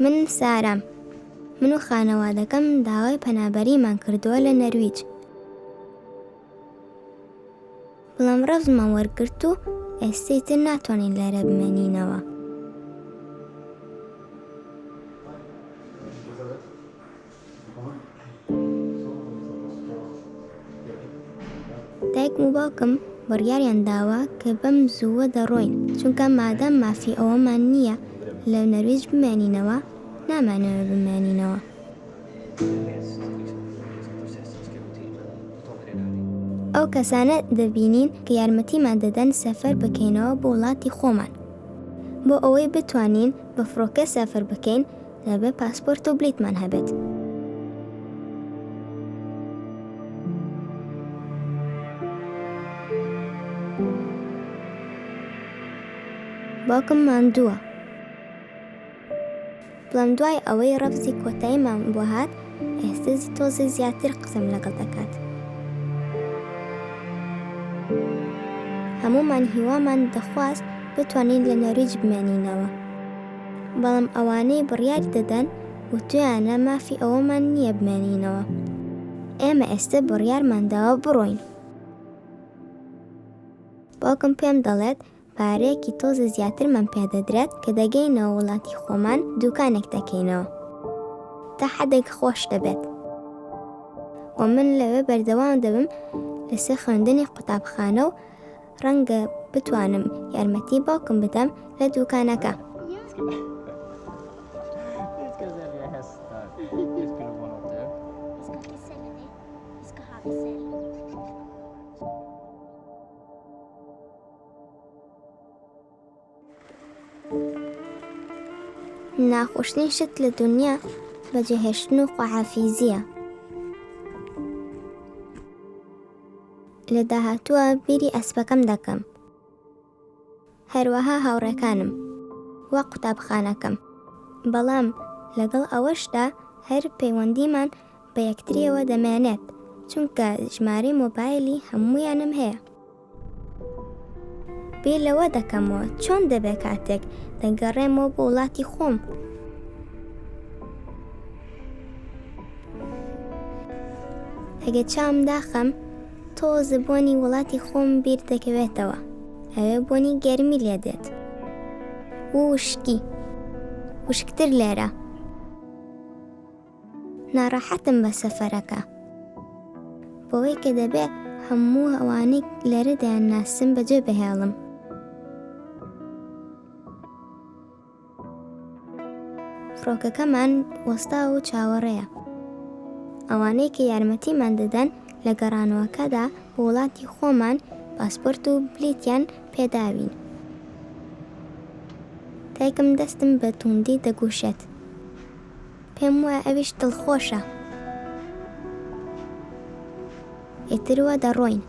من سارام. من و خانەوادەکەم داوای پەنابەریمان کردووە لە نەرویج. بەڵام ڕەفزمان وەرگرت و ئێستە ئیتر ناتوانین لێرە بمێنینەوە. دایکم و باوکم بڕیاریان داوە کە بەم زووە دەڕۆین، چونکە مادام مافی ئەوەمان نییە لە نەرویج بمێنینەوە، نامانەوێت بمێنینەوە. ئەو کەسانە دەبینین کە یارمەتیمان دەدەن سەفەر بکەینەوە بۆ وڵاتی خۆمان. بۆ ئەوەی بتوانین بە فڕۆکە سەفەر بکەین، دەبێت پاسپۆرت و بلیتمان هەبێت. باوکم ماندووە. بەڵام دوای ئەوەی ڕەفزی کۆتاییمان بۆ هات، ئێستە تۆزێ زیاتر قسەم لەگەڵ دەکات. هەموومان هیوامان دەخواست بتوانین لە نەرویج بمێنینەوە. بەڵام ئەوانەی بڕیار دەدەن وتویانە مافی ئەوەمان نییە بمێنینەوە. ئێمە ئێستە بڕیارمان داوە بڕۆین. باوکم پێم دەڵێت پارەیەکی تۆزێ زیاترمان پێ دەدرێت کە دەگەینەوە وڵاتی خۆمان دوکانێک دەکەینەوە. تا حەدێک خۆش دەبێت. و من لەوێ بەردەوام دەبم لەسەر خوێندنی قوتابخانە و ڕەنگە بتوانم یارمەتی باوکم بدەم لە دوکانەکە. ناخۆشترین شت لە دونیا بەجێهێشتن و خواحافیزییە. لە داهاتووە بیری ئەسپەکەم دەکەم. هەروەها هاوڕێکانم و قوتابخانەکەم. بەڵام لەگەڵ ئەوەشدا هەر پەیوەندیمان بە یەکتریەوە دەمێنێت، چونکە ژمارەی مۆبایلی هەموویانم هەیە. بیر لەوە دەکەمەوە چۆن دەبێت کاتێک دەگەڕێمەوە بۆ وڵاتی خۆم. ئەگەر چاوم داخەم تۆزە بۆنی وڵاتی خۆم بیر دەکەوێتەوە ئەوێ بۆنی گەرمی لێ دێت و وشکی وشکتر لێرە. ناڕەحەتم بە سەفەرەکە. بەوەی کە دەبێ هەموو ئەوانەی لێرە دەیانناسم بەجێ بهێڵم. فڕۆکەکەمان وەستاوە و چاوەڕێیە. ئەوانەی کە یارمەتیمان دەدەن لە گەڕانەوەکەدا بۆ وڵاتی خۆمان پاسپۆرت و بلیتیان پێداوین. دایکم دەستم بە تووندی دەگوشێت. پێم وایە ئەویش دڵخۆشە. ئیتر وا دەڕۆین.